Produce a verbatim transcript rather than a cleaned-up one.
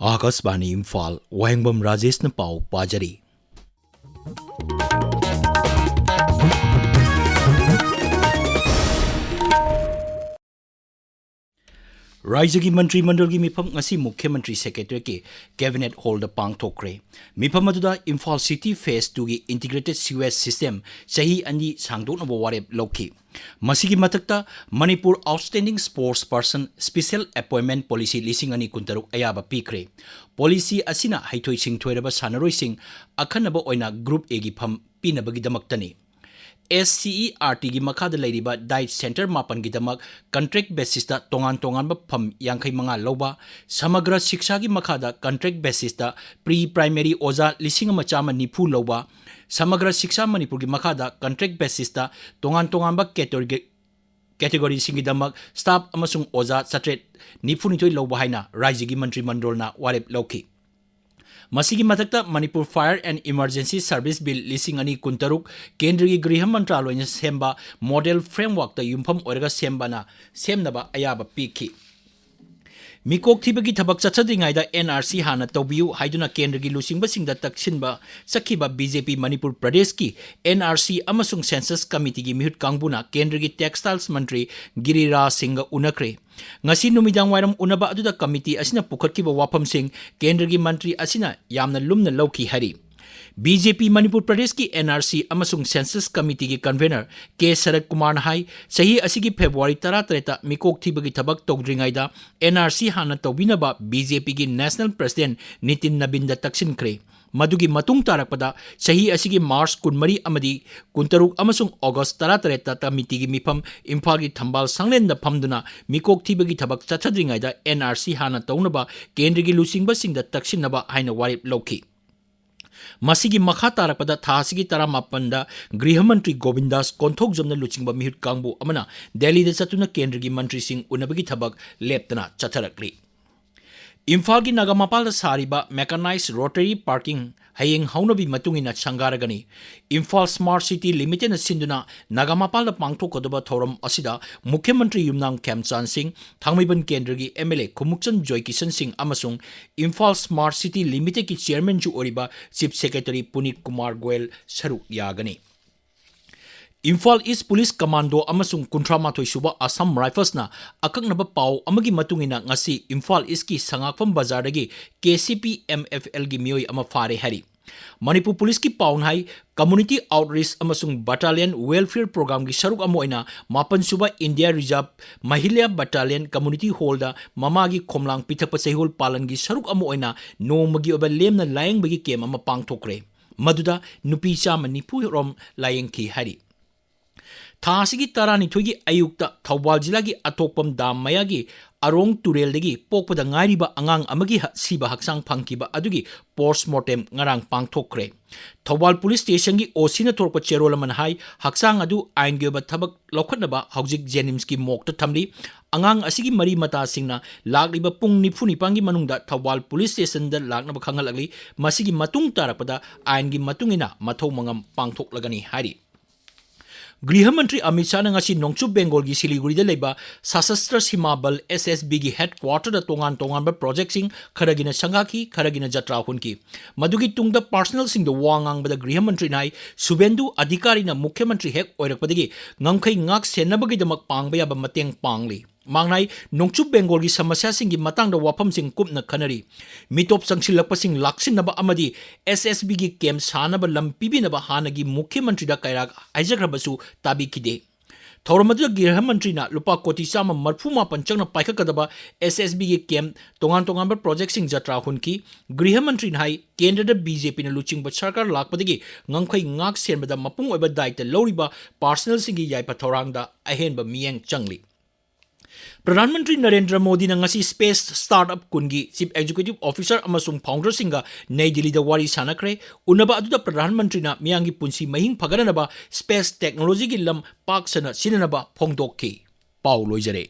ꯑꯥꯀꯥꯁꯕꯥꯅꯤ ꯏꯝꯐꯥꯜ, ꯋꯥꯍꯦꯡꯕꯝ ꯔꯥꯖꯦꯁꯅ ꯄꯥꯎ ꯄꯥꯖꯔꯤ꯫ ꯔꯥꯏꯖ꯭ꯌꯒꯤ ꯃꯟꯇ꯭ꯔꯤ ꯃꯟꯗꯜꯒꯤ ꯃꯤꯐꯝ ꯉꯁꯤ ꯃꯨꯈ꯭ꯌ ꯃꯟꯇ꯭ꯔꯤ ꯁꯦꯀ꯭ꯔꯦꯇꯔꯤꯌꯦꯠꯀꯤ ꯀꯦꯕꯤꯅꯦꯠ ꯍꯣꯜꯗ ꯄꯥꯡꯊꯣꯛꯈ꯭ꯔꯦ꯫ ꯃꯤꯐꯝ ꯑꯗꯨꯗ ꯏꯝꯐꯥꯜ ꯁꯤꯇꯤ ꯐꯦꯖ ꯇꯨꯒꯤ ꯏꯟꯇꯤꯒ꯭ꯔꯦꯇꯦꯗ ꯁꯤꯋꯦꯖ ꯁꯤꯁꯇꯦꯝ ꯆꯍꯤ ꯑꯅꯤ ꯁꯥꯡꯗꯣꯛꯅꯕ ꯋꯥꯔꯦꯞ ꯂꯧꯈꯤ꯫ ꯃꯁꯤꯒꯤ ꯃꯊꯛꯇ Manipur outstanding sports person special appointment policy ꯂꯤꯁꯤꯡ ꯑꯅꯤ ꯀꯨꯟꯇꯔꯨꯛ ꯑꯌꯥꯕ ꯄꯤꯈ꯭ꯔꯦ꯫ ꯄꯣꯂꯤꯁꯤ ꯑꯁꯤꯅ ꯍꯩꯊꯣꯏ ꯁꯤꯡꯊꯣꯏꯔꯕ ꯁꯥꯟꯅꯔꯣꯏꯁꯤꯡ ꯑꯈꯟꯅꯕ ꯑꯣꯏꯅ ꯒ꯭ꯔꯨꯞ ꯑꯦꯒꯤ ꯐꯝ ꯄꯤꯅꯕꯒꯤꯗꯃꯛꯇꯅꯤ꯫ ꯑꯦꯁ ꯁꯤ ꯏ ꯑꯥꯔ ꯇꯤꯒꯤ ꯃꯈꯥꯗ ꯂꯩꯔꯤꯕ ꯗꯥꯏꯠ ꯁꯦꯟꯇꯔ ꯃꯥꯄꯟꯒꯤꯗꯃꯛ ꯀꯟꯇ꯭ꯔꯦꯛ ꯕꯦꯁꯤꯁꯇ ꯇꯣꯉꯥꯟ ꯇꯣꯉꯥꯟꯕ ꯐꯝ ꯌꯥꯡꯈꯩ ꯃꯉꯥ ꯂꯧꯕ, ꯁꯃꯒ꯭ꯔ ꯁꯤꯛꯁꯥꯒꯤ ꯃꯈꯥꯗ ꯀꯟꯇ꯭ꯔꯦꯛ ꯕꯦꯁꯤꯁꯇ ꯄ꯭ꯔꯤ ꯄ꯭ꯔꯥꯏꯃꯔꯤ ꯑꯣꯖꯥ ꯂꯤꯁꯤꯡ ꯑꯃ ꯆꯥꯝꯃ ꯅꯤꯐꯨ ꯂꯧꯕ, ꯁꯃꯒ꯭ꯔ ꯁꯤꯛꯁꯥ ꯃꯅꯤꯄꯨꯔꯒꯤ ꯃꯈꯥꯗ ꯀꯟꯇ꯭ꯔꯦꯛ ꯕꯦꯁꯤꯁꯇ ꯇꯣꯉꯥꯟ ꯇꯣꯉꯥꯟꯕ ꯀꯦꯇꯣꯔꯤꯒꯤ-, ꯀꯦꯇꯦꯒꯣꯔꯤꯁꯤꯡꯒꯤꯗꯃꯛ ꯁ꯭ꯇꯥꯐ ꯑꯃꯁꯨꯡ ꯑꯣꯖꯥ ꯆꯥꯇ꯭ꯔꯦꯠ ꯅꯤꯐꯨꯅꯤꯊꯣꯏ ꯂꯧꯕ ꯍꯥꯏꯅ ꯔꯥꯏꯖ꯭ꯌꯒꯤ ꯃꯟꯇ꯭ꯔꯤ ꯃꯟꯗꯣꯜꯅ ꯋꯥꯔꯦꯞ ꯂꯧꯈꯤ꯫ ꯃꯁꯤꯒꯤ ꯃꯊꯛꯇ Manipur fire and emergency service bill ꯂꯤꯁꯤꯡ ꯑꯅꯤ ꯀꯨꯟꯇꯔꯨꯛ, ꯀꯦꯟꯗ꯭ꯔꯒꯤ ꯒ꯭ꯔꯤꯍ ꯃꯟꯇ꯭ꯔꯥꯂꯣꯏꯅ ꯁꯦꯝꯕ ꯃꯣꯗꯦꯜ ꯐ꯭ꯔꯦꯝꯋꯥꯔꯛꯇ ꯌꯨꯝꯐꯝ ꯑꯣꯏꯔꯒ ꯁꯦꯝꯕꯅ ꯁꯦꯝꯅꯕ ꯑꯌꯥꯕ ꯄꯤꯈꯤ꯫ ꯃꯤꯀꯣꯛ ꯊꯤꯕꯒꯤ ꯊꯕꯛ ꯆꯠꯊꯗ꯭ꯔꯤꯉꯩꯗ ꯑꯦꯟ ꯑꯥꯔ ꯁꯤ ꯍꯥꯟꯅ ꯇꯧꯕꯤꯌꯨ ꯍꯥꯏꯗꯨꯅ ꯀꯦꯟꯗ꯭ꯔꯒꯤ ꯂꯨꯆꯤꯡꯕꯁꯤꯡꯗ ꯇꯛꯁꯤꯟꯕ ꯆꯠꯈꯤꯕ ꯕꯤ ꯖꯦ ꯄꯤ ꯃꯅꯤꯄꯨꯔ ꯄ꯭ꯔꯗꯦꯁꯀꯤ ꯑꯦꯟ ꯑꯥꯔ ꯁꯤ ꯑꯃꯁꯨꯡ ꯁꯦꯟꯁꯁ ꯀꯃꯤꯇꯤꯒꯤ ꯃꯤꯍꯨꯠ ꯀꯥꯡꯕꯨꯅ ꯀꯦꯟꯗ꯭ꯔꯒꯤ ꯇꯦꯛꯁꯇꯥꯏꯜꯁ ꯃꯟꯇ꯭ꯔꯤ ꯒꯤꯔꯤꯔꯥꯖ ꯁꯤꯡꯒ ꯎꯅꯈ꯭ꯔꯦ꯫ ꯉꯁꯤ ꯅꯨꯃꯤꯗꯥꯡ ꯋꯥꯏꯔꯝ ꯎꯅꯕ ꯑꯗꯨꯗ ꯀꯃꯤꯇꯤ ꯑꯁꯤꯅ ꯄꯨꯈꯠꯈꯤꯕ ꯋꯥꯐꯝꯁꯤꯡ ꯀꯦꯟꯗ꯭ꯔꯒꯤ ꯃꯟꯇ꯭ꯔꯤ ꯑꯁꯤꯅ ꯌꯥꯝꯅ ꯂꯨꯝꯅ ꯂꯧꯈꯤ ꯍꯥꯏꯔꯤ꯫ ꯕꯤ ꯖꯦ ꯄꯤ ꯃꯅꯤꯄꯨꯔ ꯄ꯭ꯔꯗꯦꯁꯀꯤ ꯑꯦꯟ ꯑꯥꯔ ꯁꯤ ꯑꯃꯁꯨꯡ ꯁꯦꯟꯁꯁ ꯀꯃꯤꯇꯤꯒꯤ ꯀꯟꯚꯦꯅꯔ ꯀꯦ ꯁꯔꯠ ꯀꯨꯃꯥꯔꯅ ꯍꯥꯏ, ꯆꯍꯤ ꯑꯁꯤꯒꯤ ꯐꯦꯕ꯭ꯔꯨꯋꯥꯔꯤ ꯇꯔꯥꯇꯔꯦꯠꯇ ꯃꯤꯀꯣꯛ ꯊꯤꯕꯒꯤ ꯊꯕꯛ ꯇꯧꯗ꯭ꯔꯤꯉꯩꯗ ꯑꯦꯟ ꯑꯥꯔ ꯁꯤ ꯍꯥꯟꯅ ꯇꯧꯕꯤꯅꯕ ꯕꯤ ꯖꯦ ꯄꯤꯒꯤ ꯅꯦꯁꯅꯦꯜ ꯄ꯭ꯔꯁꯤꯗꯦꯟꯠ ꯅꯤꯇꯤꯟ ꯅꯕꯤꯟꯗ ꯇꯛꯁꯤꯟꯈ꯭ꯔꯦ꯫ ꯃꯗꯨꯒꯤ ꯃꯇꯨꯡ ꯇꯥꯔꯛꯄꯗ ꯆꯍꯤ ꯑꯁꯤꯒꯤ ꯃꯥꯔꯆ ꯀꯨꯟꯃꯔꯤ ꯑꯃꯗꯤ ꯀꯨꯟꯇꯔꯨꯛ ꯑꯃꯁꯨꯡ ꯑꯣꯒꯁ ꯇꯔꯥꯇꯔꯦꯠꯇ ꯀꯃꯤꯇꯤꯒꯤ ꯃꯤꯐꯝ ꯏꯝꯐꯥꯜꯒꯤ ꯊꯝꯕꯥꯜ ꯁꯪꯂꯦꯟꯗ ꯐꯝꯗꯨꯅ ꯃꯤꯀꯣꯛ ꯊꯤꯕꯒꯤ ꯊꯕꯛ ꯆꯠꯊꯗ꯭ꯔꯤꯉꯩꯗ ꯑꯦꯟ ꯑꯥꯔ ꯁꯤ ꯍꯥꯟꯅ ꯇꯧꯅꯕ ꯀꯦꯟꯗ꯭ꯔꯒꯤ ꯂꯨꯆꯤꯡꯕꯁꯤꯡꯗ ꯇꯛꯁꯤꯟꯅꯕ ꯍꯥꯏꯅ ꯋꯥꯔꯦꯞ ꯂꯧꯈꯤ꯫ ꯃꯁꯤꯒꯤ ꯃꯈꯥ ꯇꯥꯔꯛꯄꯗ ꯊꯥ ꯑꯁꯤꯒꯤ ꯇꯔꯥꯃꯥꯄꯟꯗ ꯒ꯭ꯔꯤꯍ ꯃꯟꯇ꯭ꯔꯤ ꯒꯣꯕꯤꯟꯗꯥꯁ ꯀꯣꯟꯊꯧꯖꯝꯅ ꯂꯨꯆꯤꯡꯕ ꯃꯤꯍꯨꯠ ꯀꯥꯡꯕꯨ ꯑꯃꯅ ꯗꯦꯜꯂꯤꯗ ꯆꯠꯇꯨꯅ ꯀꯦꯟꯗ꯭ꯔꯒꯤ ꯃꯟꯇ꯭ꯔꯤꯁꯤꯡ ꯎꯅꯕꯒꯤ ꯊꯕꯛ ꯂꯦꯞꯇꯅ ꯆꯠꯊꯔꯛꯂꯤ꯫ ꯏꯝꯐꯥꯜꯒꯤ ꯅꯥꯒꯥꯃꯄꯥꯜꯗ ꯁꯥꯔꯤꯕ mechanized rotary parking ꯍꯌꯦꯡ ꯍꯧꯅꯕꯤ ꯃꯇꯨꯡ ꯏꯟꯅ ꯁꯪꯒꯥꯔꯒꯅꯤ꯫ ꯏꯝꯐꯥꯜ Smart City Limitedꯅ ꯁꯤꯟꯗꯨꯅ ꯅꯥꯒꯥꯃꯄꯥꯜꯗ ꯄꯥꯡꯊꯣꯛꯀꯗꯕ ꯊꯧꯔꯝ ꯑꯁꯤꯗ ꯃꯨꯈ꯭ꯌ ꯃꯟꯇ꯭ꯔꯤ ꯌꯨꯝꯅꯥꯝ ꯈꯦꯝꯆꯥꯟ ꯁꯤꯡ, ꯊꯥꯡꯃꯩꯕꯟ ꯀꯦꯟꯗ꯭ꯔꯒꯤ MLA ꯈꯨꯃꯨꯛꯆꯟ ꯖꯣꯏꯀꯤꯁꯟ ꯁꯤꯡ ꯑꯃꯁꯨꯡ ꯏꯝꯐꯥꯜ Smart City Limitedꯀꯤ chairmanꯁꯨ ꯑꯣꯏꯔꯤꯕ Chief Secretary ꯄꯨꯅꯤꯠ ꯀꯨꯃꯥꯔ ꯒꯣꯌꯜ ꯁꯔꯨꯛ ꯌꯥꯒꯅꯤ꯫ ꯏꯝꯐꯥꯜ East Police Commando ꯑꯃꯁꯨꯡ ꯀꯨꯟꯊ꯭ꯔꯥ ꯃꯥꯊꯣꯏ ꯁꯨꯕ Assam Riflesꯅ ꯑꯀꯛꯅꯕ ꯄꯥꯎ ꯑꯃꯒꯤ ꯃꯇꯨꯡ ꯏꯟꯅ ꯉꯁꯤ ꯏꯝꯐꯥꯜ Eastꯀꯤ ꯁꯉꯥꯛꯐꯝ ꯕꯖꯥꯔꯗꯒꯤ KCP MFLꯒꯤ ꯃꯤꯑꯣꯏ ꯑꯃ ꯐꯥꯔꯦ ꯍꯥꯏꯔꯤ꯫ ꯃꯅꯤꯄꯨꯔ ꯄꯨꯂꯤꯁꯀꯤ ꯄꯥꯎꯅ ꯍꯥꯏ, Community Outreach ꯑꯃꯁꯨꯡ Battalion Welfare Programꯒꯤ ꯁꯔꯨꯛ ꯑꯃ ꯑꯣꯏꯅ ꯃꯥꯄꯟ ꯁꯨꯕ India Reserve Mahila Battalion Community Hallꯗ ꯃꯃꯥꯒꯤ ꯈꯣꯝꯂꯥꯡ ꯄꯤꯊꯛꯄ ꯆꯍꯤꯍꯣꯜ ꯄꯥꯂꯟꯒꯤ ꯁꯔꯨꯛ ꯑꯃ ꯑꯣꯏꯅ ꯅꯣꯡꯃꯒꯤ ꯑꯣꯏꯕ ꯂꯦꯝꯅ ꯂꯥꯌꯦꯡꯕꯒꯤ camp ꯑꯃ ꯄꯥꯡꯊꯣꯛꯈ꯭ꯔꯦ꯫ ꯃꯗꯨꯗ ꯅꯨꯄꯤ ꯆꯥꯝꯃ ꯅꯤꯐꯨ ꯔꯣꯝ ꯂꯥꯌꯦꯡꯈꯤ ꯍꯥꯏꯔꯤ꯫ ꯊꯥ ꯑꯁꯤꯒꯤ ꯇꯔꯥꯅꯤꯊꯣꯏꯒꯤ ꯑꯌꯨꯛꯇ ꯊꯧꯕꯥꯜ ꯖꯤꯂꯥꯒꯤ ꯑꯊꯣꯛꯄꯝ ꯗꯥꯝ ꯃꯌꯥꯒꯤ ꯑꯔꯣꯡ ꯇꯨꯔꯦꯜꯗꯒꯤ ꯄꯣꯛꯄꯗ ꯉꯥꯏꯔꯤꯕ ꯑꯉꯥꯡ ꯑꯃꯒꯤ ꯍ-, ꯁꯤꯕ ꯍꯛꯆꯥꯡ ꯐꯪꯈꯤꯕ ꯑꯗꯨꯒꯤ post mortem ꯉꯔꯥꯡ ꯄꯥꯡꯊꯣꯛꯈ꯭ꯔꯦ꯫ ꯊꯧꯕꯥꯜ ꯄꯨꯂꯤꯁ ꯁ꯭ꯇꯦꯁꯟꯒꯤ OCꯅ ꯊꯣꯔꯛꯄ ꯆꯦꯔꯣꯜ ꯑꯃꯅ ꯍꯥꯏ, ꯍꯛꯆꯥꯡ ꯑꯗꯨ ꯑꯥꯏꯟꯒꯤ ꯑꯣꯏꯕ ꯊꯕꯛ ꯂꯧꯈꯠꯅꯕ ꯍꯧꯖꯤꯛ JNIMSꯀꯤ morgueꯇ ꯊꯝꯂꯤ꯫ ꯑꯉꯥꯡ ꯑꯁꯤꯒꯤ ꯃꯔꯤ ꯃꯇꯥꯁꯤꯡꯅ ꯂꯥꯛꯂꯤꯕ ꯄꯨꯡ ꯅꯤꯐꯨ ꯅꯤꯄꯥꯟꯒꯤ ꯃꯅꯨꯡꯗ ꯊꯧꯕꯥꯜ ꯄꯨꯂꯤꯁ ꯁ꯭ꯇꯦꯁꯟꯗ ꯂꯥꯛꯅꯕ ꯈꯪꯍꯜꯂꯛꯂꯤ꯫ ꯃꯁꯤꯒꯤ ꯃꯇꯨꯡ ꯇꯥꯔꯛꯄꯗ ꯑꯥꯏꯟꯒꯤ ꯃꯇꯨꯡ ꯏꯟꯅ ꯃꯊꯧ ꯃꯉꯝ ꯄꯥꯡꯊꯣꯛꯂꯒꯅꯤ ꯍꯥꯏꯔꯤ꯫ ꯒ꯭ꯔꯤꯍ ꯃꯟꯇ꯭ꯔꯤ ꯑꯃꯤꯠ ꯁꯥꯍꯅ ꯉꯁꯤ ꯅꯣꯡꯆꯨꯞ ꯕꯦꯡꯒꯣꯜꯒꯤ ꯁꯤꯂꯤꯒꯨꯔꯤꯗ ꯂꯩꯕ ꯁꯁꯁꯇ꯭ꯔ ꯁꯤꯃꯥ ꯕꯜ, SSBꯒꯤ headquarterꯗ ꯇꯣꯉꯥꯟ ꯇꯣꯉꯥꯟꯕ projectꯁꯤꯡ, ꯈꯔꯒꯤꯅ ꯁꯪꯒꯥꯈꯤ, ꯈꯔꯒꯤꯅ ꯖꯇ꯭ꯔꯥ ꯍꯨꯟꯈꯤ꯫ ꯃꯗꯨꯒꯤ ꯇꯨꯡꯗ personalꯁꯤꯡꯗ ꯋꯥ ꯉꯥꯡꯕꯗ ꯒ꯭ꯔꯤꯍ ꯃꯟꯇ꯭ꯔꯤꯅ ꯍꯥꯏ, ꯁꯨꯚꯦꯟꯗꯨ ꯑꯙꯤꯀꯥꯔꯤꯅ ꯃꯨꯈ꯭ꯌ ꯃꯟꯇ꯭ꯔꯤ ꯍꯦꯛ ꯑꯣꯏꯔꯛꯄꯗꯒꯤ ꯉꯝꯈꯩ ꯉꯥꯛ ꯁꯦꯟꯅꯕꯒꯤꯗꯃꯛ ꯄꯥꯡꯕ ꯌꯥꯕ ꯃꯇꯦꯡ ꯄꯥꯡꯂꯤ꯫ ꯃꯍꯥꯛꯅ ꯍꯥꯏ, ꯅꯣꯡꯆꯨꯞ ꯕꯦꯡꯒꯣꯜꯒꯤ ꯁꯃꯁ꯭ꯌꯥꯁꯤꯡꯒꯤ ꯃꯇꯥꯡꯗ ꯋꯥꯐꯝꯁꯤꯡ ꯀꯨꯞꯅ ꯈꯟꯅꯔꯤ꯫ ꯃꯤꯇꯣꯞ ꯆꯪꯁꯤꯜꯂꯛꯄꯁꯤꯡ ꯂꯥꯛꯁꯤꯟꯅꯕ ꯑꯃꯗꯤ SSBꯒꯤ camp ꯁꯥꯅꯕ ꯂꯝ ꯄꯤꯕꯤꯅꯕ ꯍꯥꯟꯅꯒꯤ ꯃꯨꯈ꯭ꯌ ꯃꯟꯇ꯭ꯔꯤꯗ ꯀꯩꯔꯥꯛ ꯍꯥꯏꯖꯈ꯭ꯔꯕꯁꯨ ꯇꯥꯕꯤꯈꯤꯗꯦ꯫ ꯊꯧꯔꯝ ꯑꯗꯨꯗ ꯒ꯭ꯔꯤꯍ ꯃꯟꯇ꯭ꯔꯤꯅ ꯂꯨꯄꯥ ꯀꯣꯇꯤ ꯆꯥꯝꯃ ꯃꯔꯤꯐꯨ ꯃꯥꯄꯟ ꯆꯪꯅ ꯄꯥꯏꯈꯠꯀꯗꯕ SSBꯒꯤ camp ꯇꯣꯉꯥꯟ ꯇꯣꯉꯥꯟꯕ projectꯁꯤꯡ ꯖꯇ꯭ꯔꯥ ꯍꯨꯟꯈꯤ꯫ ꯒ꯭ꯔꯤꯍ ꯃꯟꯇ꯭ꯔꯤꯅ ꯍꯥꯏ, ꯀꯦꯟꯗ꯭ꯔꯗ BJPꯅ ꯂꯨꯆꯤꯡꯕ ꯁꯔꯀꯥꯔ ꯂꯥꯛꯄꯗꯒꯤ ꯉꯝꯈꯩ ꯉꯥꯛ ꯁꯦꯟꯕꯗ ꯃꯄꯨꯡ ꯑꯣꯏꯕ ꯗꯥꯌꯤꯠꯇ ꯂꯧꯔꯤꯕ personalꯁꯤꯡꯒꯤ ꯌꯥꯏꯐ ꯊꯧꯔꯥꯡꯗ ꯑꯍꯦꯟꯕ ꯃꯤꯠꯌꯦꯡ ꯆꯪꯂꯤ꯫ ꯄ꯭ꯔꯙꯥꯟ ꯃꯟꯇ꯭ꯔꯤ ꯅꯔꯦꯟꯗ꯭ꯔ ꯃꯣꯗꯤꯅ ꯉꯁꯤ Space Startup ꯀꯨꯟꯒꯤ Chief Executive Officer ꯑꯃꯁꯨꯡ founderꯁꯤꯡꯒ ꯅꯩ ꯗꯤꯜꯂꯤꯗ ꯋꯥꯔꯤ ꯁꯥꯟꯅꯈ꯭ꯔꯦ꯫ ꯎꯟꯅꯕ ꯑꯗꯨꯗ ꯄ꯭ꯔꯙꯥꯟ ꯃꯟꯇ꯭ꯔꯤꯅ ꯃꯤꯌꯥꯝꯒꯤ ꯄꯨꯟꯁꯤ ꯃꯍꯤꯡ ꯐꯒꯠꯅꯅꯕ space technologyꯒꯤ ꯂꯝ ꯄꯥꯛ ꯁꯟꯅ ꯁꯤꯖꯤꯟꯅꯅꯕ ꯐꯣꯡꯗꯣꯛꯈꯤ꯫ ꯄꯥꯎ ꯂꯣꯏꯖꯔꯦ꯫